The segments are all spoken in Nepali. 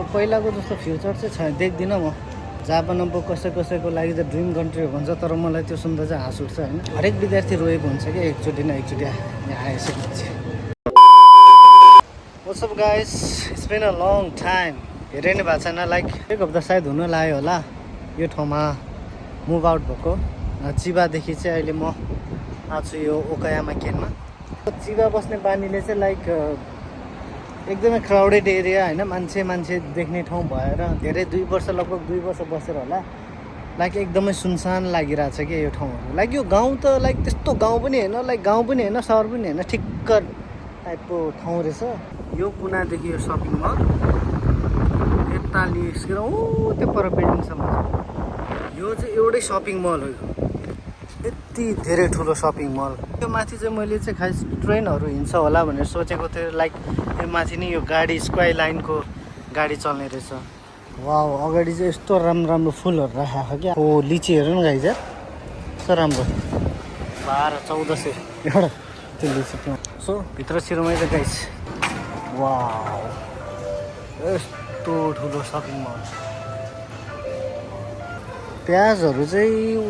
पहिलाको जस्तो फ्युचर चाहिँ छैन, देख्दिनँ म। जापान अब कसैको लागि त ड्रिम कन्ट्री हो भन्छ, तर मलाई त्यो सुन्दा चाहिँ हाँस उठ्छ होइन। हरेक विद्यार्थी रोएको हुन्छ कि एकचोटि न एकचोटि यहाँ आइसकेपछि। What's up guys? It's been a long time. हेरे नै भएको छैन, लाइक एक हप्ता सायद हुन लाग्यो होला यो ठाउँमा मुभ आउट भएको। चिबादेखि चाहिँ अहिले म आछु यो ओकायामा केनमा। चिबा बस्ने बानीले चाहिँ लाइक एकदमै क्राउडेड एरिया होइन, मान्छे देख्ने ठाउँ भएर धेरै लगभग 2 वर्ष बसेर होला लाइक एकदमै सुनसान लागिरहेछ कि यो ठाउँहरू। लाइक यो गाउँ त लाइक त्यस्तो गाउँ पनि होइन, लाइक गाउँ पनि होइन, सहर पनि होइन, ठिक्क टाइपको ठाउँ रहेछ। यो कुनादेखि यो सपिङ मल यता निस्केर त्यो पर बिल्डिङसम्म यो चाहिँ एउटै सपिङ मल हो। यति धेरै ठुलो सपिङ मल। त्यो माथि चाहिँ मैले चाहिँ खास ट्रेनहरू हिँड्छ होला भनेर सोचेको थिएँ। लाइक यो माथि नै यो गाडी स्काई लाइनको गाडी चल्ने रहेछ। वाउ, अगाडि चाहिँ यस्तो राम्रो फुलहरू राखेको क्या। हो लिची हेर्नु न गाइज, यस्तो राम्रो 1200-1400 एउटा त्यो लिची त्यहाँ। सो भित्र छिरोमै त गाइज, वाउ यस्तो ठुलो सपिङ मल। प्याजहरू चाहिँ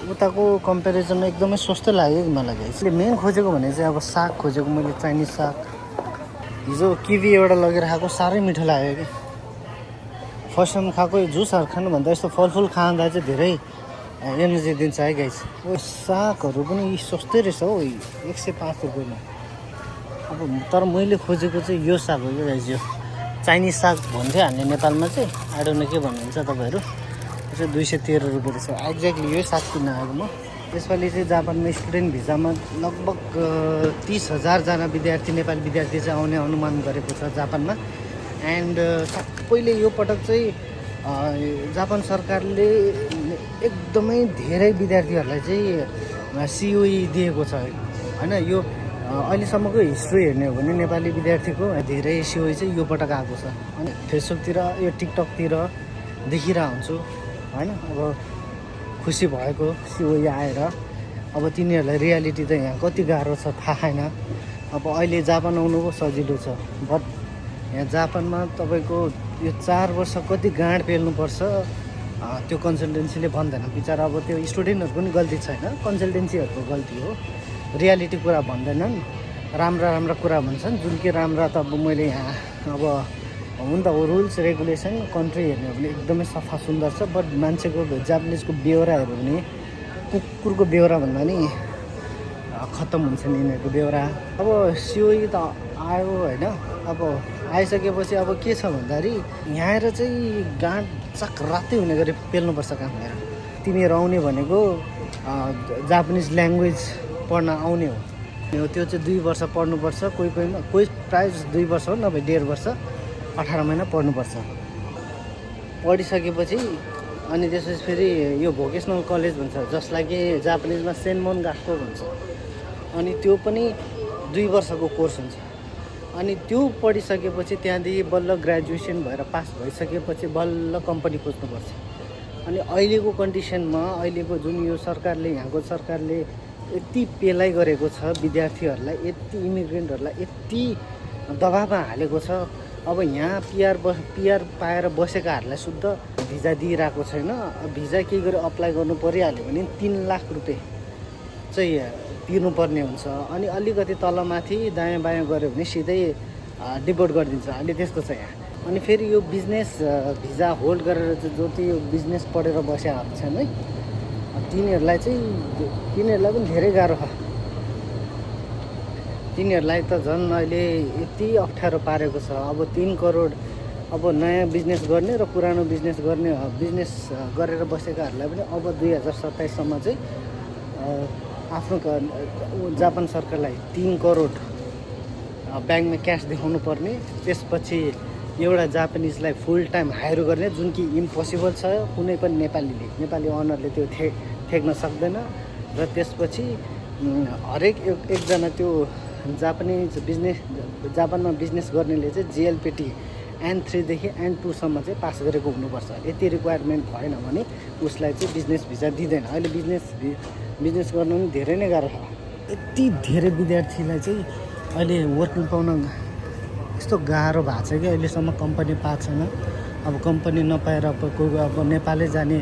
उताको कम्पेरिजनमा एकदमै सस्तो लाग्यो कि मलाई। यसले मेन खोजेको भने चाहिँ अब साग खोजेको मैले, चाइनिज साग। हिजो किवी एउटा लगेर खाएको, साह्रै मिठो लाग्यो कि। फर्स्ट टाइम खाएको जुसहरू खानुभन्दा यस्तो फलफुल खाँदा चाहिँ धेरै एनर्जी दिन्छ है गाइस। ओ सागहरू पनि सस्तै रहेछ हौ, 105 रुपियाँमा। अब तर मैले खोजेको चाहिँ यो साग हो क्या गाइस, यो चाइनिज साग भन्थ्यो हामीले नेपालमा चाहिँ। आई डोन्ट नो के भन्नुहुन्छ तपाईँहरू। यो चाहिँ 213 रुपियाँ रहेछ। एक्ज्याक्टली यही साग किन्न आएको म। यसपालि चाहिँ जापानमा स्टुडेन्ट भिजामा लगभग 30,000 विद्यार्थी, नेपाली विद्यार्थी चाहिँ आउने अनुमान गरेको छ जापानमा। एन्ड सबैले यो पटक चाहिँ जापान सरकारले एकदमै धेरै विद्यार्थीहरूलाई चाहिँ सिओई दिएको छ होइन। यो अहिलेसम्मको हिस्ट्री हेर्ने हो भने नेपाली विद्यार्थीको धेरै सिओई चाहिँ यो पटक आएको छ। अनि फेसबुकतिर यो टिकटकतिर देखिरहेको हुन्छु होइन। अब खुसी भएको सिओई आएर। अब तिनीहरूलाई रियालिटी त यहाँ कति गाह्रो छ थाहा छैन। अब अहिले जापान आउनु पो सजिलो छ, बट यहाँ जापानमा तपाईँको यो 4 वर्ष कति गाँड पेल्नुपर्छ त्यो कन्सल्टेन्सीले भन्दैन बिचरा। अब त्यो स्टुडेन्टहरूको पनि गल्ती छैन, कन्सल्टेन्सीहरूको गल्ती हो। रियालिटी कुरा भन्दैनन्, राम्रा कुरा भन्छन्। जुन कि राम्रा त अब मैले यहाँ अब हुन त रुल्स रेगुलेसन कन्ट्री हेर्ने हो भने एकदमै सफा सुन्दर छ। बट मान्छेको जापानिजको बेहोरा हेऱ्यो भने कुकुरको बेहोरा भन्दा नि खत्तम हुन्छ नि यिनीहरूको बेहोरा। अब सिओई त आयो होइन। अब आइसकेपछि अब के छ भन्दाखेरि यहाँ आएर चाहिँ गाँड चाक रातै हुने गरी पेल्नुपर्छ काम हेर। तिमीहरू आउने भनेको जापानिज ल्याङ्ग्वेज पढ्न आउने हो, त्यो चाहिँ 2 वर्ष पढ्नुपर्छ। कोही प्रायः 2 वर्ष हो, नभए 1.5 वर्ष, 18 महिना पढ्नुपर्छ। पढिसकेपछि अनि त्यसपछि फेरि यो भोकेसनल कलेज भन्छ, जसलाई कि जापानिजमा सेन्मोन गाक्को भन्छ। अनि त्यो पनि 2 वर्षको कोर्स हुन्छ। अनि त्यो पढिसकेपछि त्यहाँदेखि बल्ल ग्रेजुएसन भएर पास भइसकेपछि बल्ल कम्पनी खोज्नुपर्छ। अनि अहिलेको कन्डिसनमा अहिलेको जुन यो सरकारले, यहाँको सरकारले यति पेलाइ गरेको छ विद्यार्थीहरूलाई, यति इमिग्रेन्टहरूलाई यति दबावमा हालेको छ। अब यहाँ पिआर पाएर बसेकाहरूलाई शुद्ध भिजा दिइरहेको छैन। भिजा केही गरेर अप्लाई गर्नु परिहाल्यो भने 3 लाख रुपियाँ चाहिँ तिर्नुपर्ने हुन्छ। अनि अलिकति तलमाथि दायाँ बायाँ गऱ्यो भने सिधै डिपोर्ट गरिदिन्छ। अहिले त्यस्तो छ यहाँ। अनि फेरि यो बिजनेस भिजा होल्ड गरेर चाहिँ जति यो बिजनेस पढेर बसेकाहरू छन् है, तिनीहरूलाई पनि धेरै गाह्रो छ। तिनीहरूलाई त झन् अहिले यति अप्ठ्यारो पारेको छ। अब 3 करोड अब नयाँ बिजनेस गर्ने र पुरानो बिजनेस गरेर बसेकाहरूलाई पनि अब 2027सम्म चाहिँ आफ्नो जापान सरकारलाई 3 करोड ब्याङ्कमा क्यास देखाउनु पर्ने। त्यसपछि एउटा जापानिजलाई फुल टाइम हायर गर्ने, जुन कि इम्पोसिबल छ। कुनै पनि नेपाली अनरले त्यो ठेक्न सक्दैन। र त्यसपछि हरेक एकजना त्यो जापानमा बिजनेस गर्नेले चाहिँ जिएलपिटी N3 देखि N2 सम्म चाहिँ पास गरेको हुनुपर्छ। यति रिक्वायरमेन्ट भएन भने उसलाई चाहिँ बिजनेस भिजा दिँदैन। अहिले बिजनेस गर्नु पनि धेरै नै गाह्रो छ। यति धेरै विद्यार्थीलाई चाहिँ अहिले वर्किङ पाउन यस्तो गाह्रो भएको छ कि अहिलेसम्म कम्पनी पाएको छैन। अब कम्पनी नपाएर कोही अब नेपालै जाने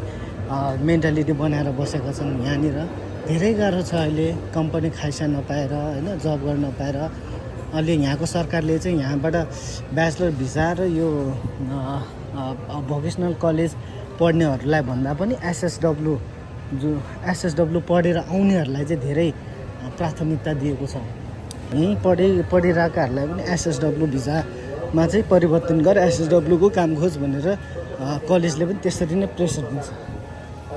मेन्टालिटी बनाएर बसेका छन् यहाँनिर। धेरै गाह्रो छ अहिले कम्पनी खाइसा नपाएर होइन, जब गर्न नपाएर। अहिले यहाँको सरकारले चाहिँ यहाँबाट ब्याचलर भिसा र यो भोकेसनल कलेज पढ्नेहरूलाई भन्दा पनि एसएसडब्लु पढेर आउनेहरूलाई चाहिँ धेरै प्राथमिकता दिएको छ। यहीँ पढिरहेकाहरूलाई पनि एसएसडब्लु भिसामा चाहिँ परिवर्तन गर, एसएसडब्लुको काम खोज भनेर कलेजले पनि त्यसरी नै प्रेसर दिन्छ।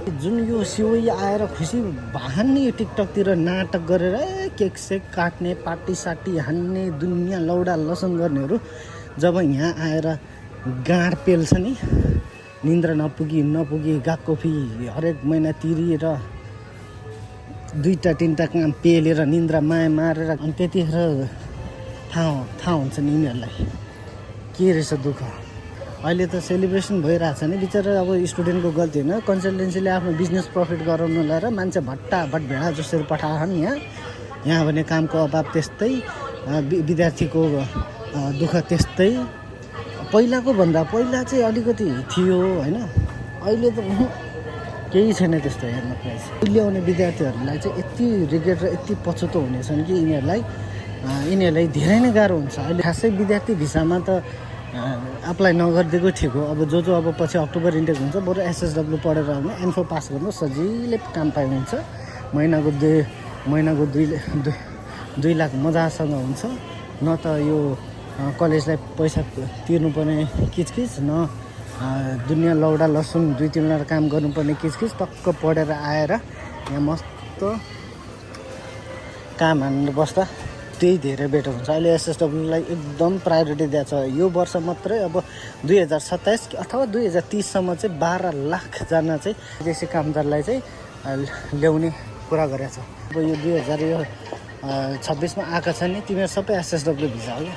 जुन यो सिओई आएर खुसी भान नि यो टिकटकतिर नाटक गरेर केक सेक काट्ने, पार्टी साटी हान्ने, दुनियाँ लौडा लसन गर्नेहरू जब यहाँ आएर गाँड पेल्छ नि, निन्द्रा नपुगी गएको फी हरेक महिना तिरेर 2-3टा काम पेलेर निन्द्रा माया मारेर, अनि त्यतिखेर थाहा हुन्छ नि यिनीहरूलाई के रहेछ दुःख। अहिले त सेलिब्रेसन भइरहेछ नि, बिचरा अब स्टुडेन्टको गल्ती होइन। कन्सल्टेन्सीले आफ्नो बिजनेस प्रफिट गराउनु लगाएर मान्छे भट्टाभट भेडा जसरी पठाएछन् यहाँ भने कामको अभाव त्यस्तै, विद्यार्थीको दुःख त्यस्तै। पहिलाको भन्दा पहिला चाहिँ अलिकति थियो होइन, अहिले त केही छैन त्यस्तो हेर्न पाइन्छ। अहिले आउने विद्यार्थीहरूलाई चाहिँ यति रिग्रेट र यति पछुतो हुनेछन् कि यिनीहरूलाई धेरै नै गाह्रो हुन्छ। अहिले खासै विद्यार्थी भिसामा त एप्लाई नगरिदिएको ठिक हो। अब जो अब पछि अक्टोबर इन्टेक हुन्छ, बरु एसएसडब्लु पढेर आउनु, एन्फो पास गर्नु, सजिलै काम पाइ हुन्छ। महिनाको 2 लाख मजासँग हुन्छ। न त यो कलेजलाई पैसा तिर्नुपर्ने किचकिच, न दुनियाँ लौडा लसुन 2-3 वटा काम गर्नुपर्ने किचकिच। टक्क पढेर आएर यहाँ मस्त काम हानेर बस्दा त्यही धेरै बेटर हुन्छ। अहिले एसएसडब्लुलाई एकदम प्रायोरिटी दिएको छ। यो वर्ष मात्रै अब 2027 अथवा 2030सम्म चाहिँ 12 लाखजना चाहिँ विदेशी कामदारलाई चाहिँ ल्याउने कुरा गरेको छ। अब यो 2026मा आएका छन् नि, तिमीहरू सबै एसएसडब्लु भिजा हो क्या।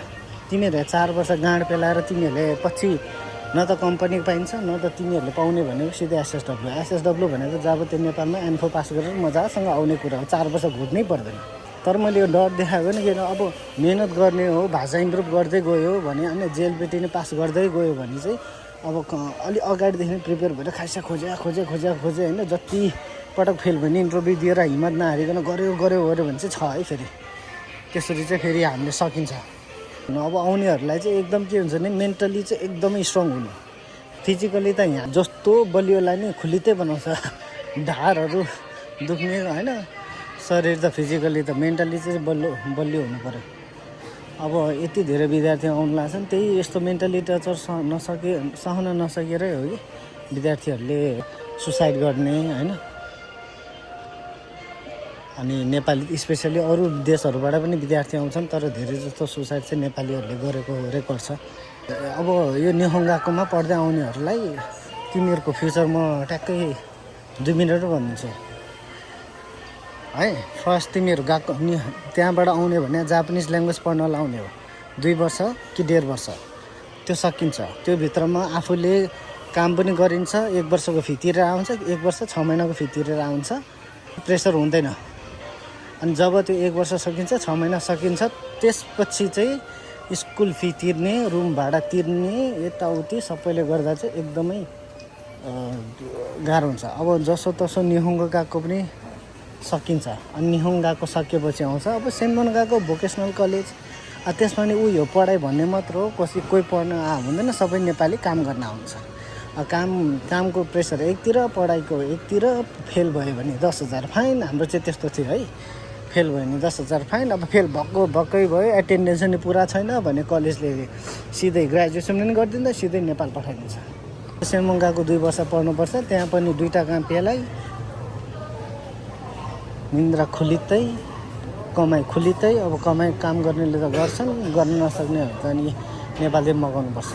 तिमीहरूले 4 वर्ष गाँड पेलाएर तिमीहरूले पछि न त कम्पनी पाइन्छ, न त तिमीहरूले पाउने भनेको सिधै एसएसडब्लु भनेको जाबते नेपालमा एन्फो पास गरेर मजासँग आउने कुरा हो। 4 वर्ष घुट्नै पर्दैन। तर मैले यो डर देखाएको नि, किन अब मिहिनेत गर्ने हो, भाषा इम्प्रुभ गर्दै गयो भने, अनि जेलपेटी नै पास गर्दै गयो भने चाहिँ अब अलि अगाडिदेखि प्रिपेयर भएर खाइसा खोजे होइन। जति पटक फेल भने इन्टरभ्यू दिएर हिम्मत नहारिकन गऱ्यो भने चाहिँ छ है। फेरि त्यसरी चाहिँ फेरि हामीले सकिन्छ। अब आउनेहरूलाई चाहिँ एकदम के हुन्छ भने मेन्टली चाहिँ एकदमै स्ट्रङ हुनु। फिजिकली त यहाँ जस्तो बलियोलाई नै खुलितै बनाउँछ, ढाडहरू दुख्ने होइन। शरीर त फिजिकली त मेन्टली चाहिँ बलियो हुनु पऱ्यो। अब यति धेरै विद्यार्थी आउनु लाग्छन्, त्यही यस्तो मेन्टली टर्चर सहन नसकेरै हो कि विद्यार्थीहरूले सुसाइड गर्ने होइन। अनि नेपाली स्पेसली अरू देशहरूबाट पनि विद्यार्थी आउँछन्, तर धेरै जस्तो सुसाइड चाहिँ नेपालीहरूले गरेको रेकर्ड छ। अब यो निहोङ्गाकोमा पढ्दै आउनेहरूलाई तिमीहरूको फ्युचर म ट्याक्कै 2 मिनट भनिदिन्छु है। फर्स्ट तिमीहरू गएको त्यहाँबाट आउने भने जापानिज ल्याङ्ग्वेज पढ्न लाउने हो। 2 वर्ष कि 1.5 वर्ष त्यो सकिन्छ। त्यो भित्रमा आफूले काम पनि गरिन्छ। 1 वर्षको फी तिरेर आउँछ, 1 वर्ष 6 महिनाको फी तिरेर आउँछ, प्रेसर हुँदैन। अनि जब त्यो 1 वर्ष सकिन्छ, 6 महिना सकिन्छ, त्यसपछि चाहिँ स्कुल फी तिर्ने, रुम भाडा तिर्ने, यताउति सबैले गर्दा चाहिँ एकदमै गाह्रो हुन्छ। अब जसोतसो निहोङ्गो गएको पनि सकिन्छ। अनि निहोङ्गो गएको सकेपछि आउँछ अब सेन्मन गएको भोकेसनल कलेज। त्यसमा नि उयो पढाइ भन्ने मात्र हो, कोही पढ्न हुँदैन, सबै नेपाली काम गर्न आउँछ। कामको प्रेसर एकतिर, पढाइको एकतिर। फेल भयो भने 10,000 फाइन। हाम्रो चाहिँ त्यस्तो थियो है, फेल भयो भने 10,000 फाइन। अब फेल भएकै भयो, एटेन्डेन्स नि पुरा छैन भने कलेजले सिधै ग्रेजुएसन पनि गरिदिँदा सिधै नेपाल पठाइदिन्छ। सेन्मङ्गाको 2 वर्ष पढ्नुपर्छ, त्यहाँ पनि 2टा काम पेलाइ, निन्द्रा खुलितै, कमाइ खुलितै। अब कमाइ काम गर्नेले त गर्छन्, गर्न नसक्नेहरू त अनि नेपालले मगाउनुपर्छ।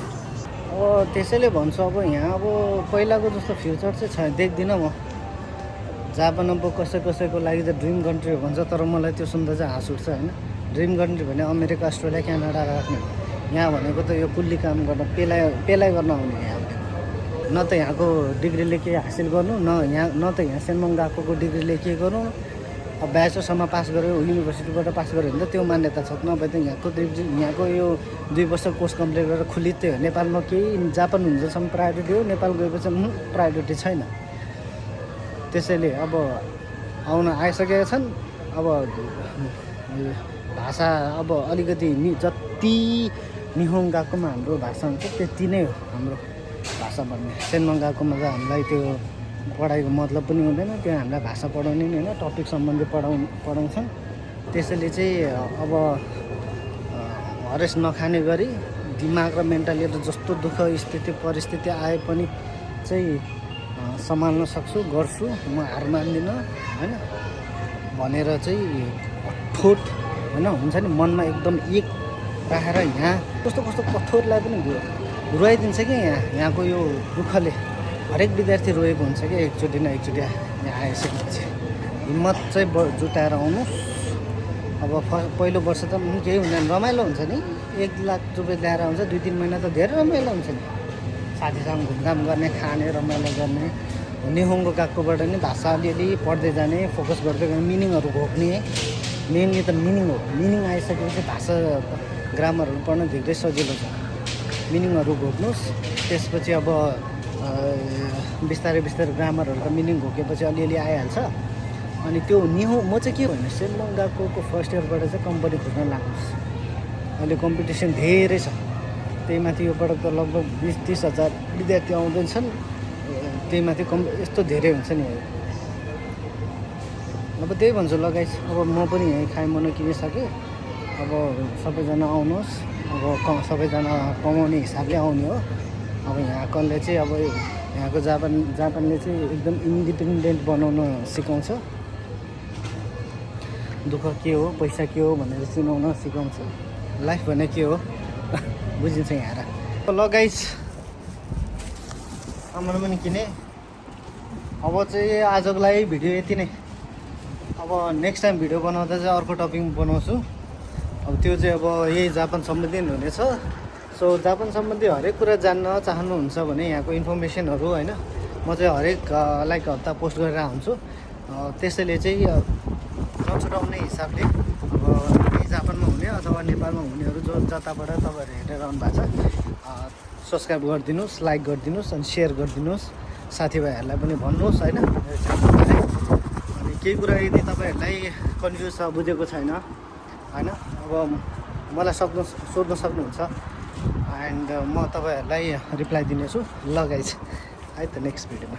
अब त्यसैले भन्छु, अब यहाँ अब पहिलाको जस्तो फ्युचर चाहिँ देख्दिनँ म। जापान अब कसैको लागि त ड्रिम कन्ट्री हो भन्छ, तर मलाई त्यो सुन्दा चाहिँ हाँस उठ्छ होइन। ड्रिम कन्ट्री भने अमेरिका, अस्ट्रेलिया, क्यानाडा राख्ने। यहाँ भनेको त यो कुल्ली काम गर्न, पेलाइ गर्न आउने। यहाँ न त यहाँको डिग्रीले केही हासिल गर्नु, न त यहाँ सेन्मङ गएको डिग्रीले के गर्नु, अब ब्याचलरसम्म पास गऱ्यो युनिभर्सिटीबाट पास गऱ्यो भने त त्यो मान्यता छ नभए त यहाँको यो 2 वर्ष कोर्स कम्प्लिट गरेर खुलित्यो नेपालमा केही जापान हुन्जेलसम्म प्रायोरिटी हो नेपाल गएपछि प्रायोरिटी छैन त्यसैले अब आउन आइसकेका छन् अब भाषा अब अलिकति जति निहोङ्गाकोमा हाम्रो भाषा हुन्छ त्यति नै हो हाम्रो भाषा भन्ने सेन्मङ्गाकोमा त हामीलाई त्यो पढाइको मतलब पनि हुँदैन त्यो हामीलाई भाषा पढाउने नि होइन टपिक सम्बन्धी पढाउँछन् त्यसैले चाहिँ अब हरेस नखाने गरी दिमाग र मेन्टालिटी जस्तो दुःख स्थिति परिस्थिति आए पनि चाहिँ सम्हाल्न सक्छु गर्छु म हार मान्दिनँ होइन भनेर चाहिँ अठोट होइन हुन्छ नि मनमा एकदम एक राखेर यहाँ कस्तो कठोरलाई पनि रुवाइदिन्छ कि यहाँको यो दुःखले हरेक विद्यार्थी रोएको हुन्छ कि एकचोटि न एकचोटि यहाँ आइसकेपछि हिम्मत चाहिँ जुटाएर आउनुहोस् अब पहिलो वर्ष त केही हुँदैन रमाइलो हुन्छ नि 1 लाख रुपियाँ ल्याएर आउँछ 2-3 महिना त धेरै रमाइलो हुन्छ नि साथीसँग घुमघाम गर्ने खाने रमाइलो गर्ने निहोङ्गो गएकोबाट नि भाषा अलिअलि पढ्दै जाने फोकस गर्दै गर्ने मिनिङहरू घोक्ने मेनली त मिनिङ हो मिनिङ आइसकेपछि भाषा ग्रामरहरू पढ्न धेरै सजिलो छ मिनिङहरू घोक्नुहोस् त्यसपछि अब बिस्तारै ग्रामरहरूको मिनिङ घोकेपछि अलिअलि आइहाल्छ अनि त्यो म चाहिँ के भन्नु सेन्मङ गएको फर्स्ट इयरबाट चाहिँ कम्पनी खोज्न लाग्नुहोस् अहिले कम्पिटिसन धेरै छ त्यही माथि यो पटक त लगभग 20-30 हजार विद्यार्थी आउँदैछन् त्यही माथि यस्तो धेरै हुन्छ नि अब त्यही भन्छु लगाइस अब म पनि यहीँ खाइमनो किनिसकेँ अब सबैजना आउनुहोस् अब सबैजना कमाउने हिसाबले आउने हो अब यहाँकोले चाहिँ अब यहाँको जापानले चाहिँ एकदम इन्डिपेन्डेन्ट बनाउन सिकाउँछ दुःख के हो पैसा के हो भनेर चिनाउन सिकाउँछ लाइफ भने के हो बुझिन्छ यहाँ लगाइस सामान पनि किने अब चाहिँ आजको लागि भिडियो यति नै अब नेक्स्ट टाइम भिडियो बनाउँदा चाहिँ अर्को टपिक बनाउँछु अब त्यो चाहिँ अब यही जापान सम्बन्धी हुनेछ सो जापान सम्बन्धी हरेक कुरा जान्न चाहनुहुन्छ भने यहाँको इन्फर्मेसनहरू होइन म चाहिँ हरेक लाइक हप्ता पोस्ट गरेर हुन्छु त्यसैले चाहिँ नछुटाउने हिसाबले अब यही जापानमा हुने अथवा नेपालमा हुनेहरू जो जताबाट तपाईँहरू हेरेर आउनु भएको छ सब्सक्राइब गरिदिनुहोस् लाइक गरिदिनुहोस् अनि सेयर गरिदिनुहोस् साथीभाइहरूलाई पनि भन्नुहोस् होइन अनि केही कुरा यदि तपाईँहरूलाई कन्फ्युज छ बुझेको छैन होइन अब मलाई सोध्न सक्नुहुन्छ एन्ड म तपाईँहरूलाई रिप्लाई दिनेछु लगाइछ है त नेक्स्ट भिडियोमा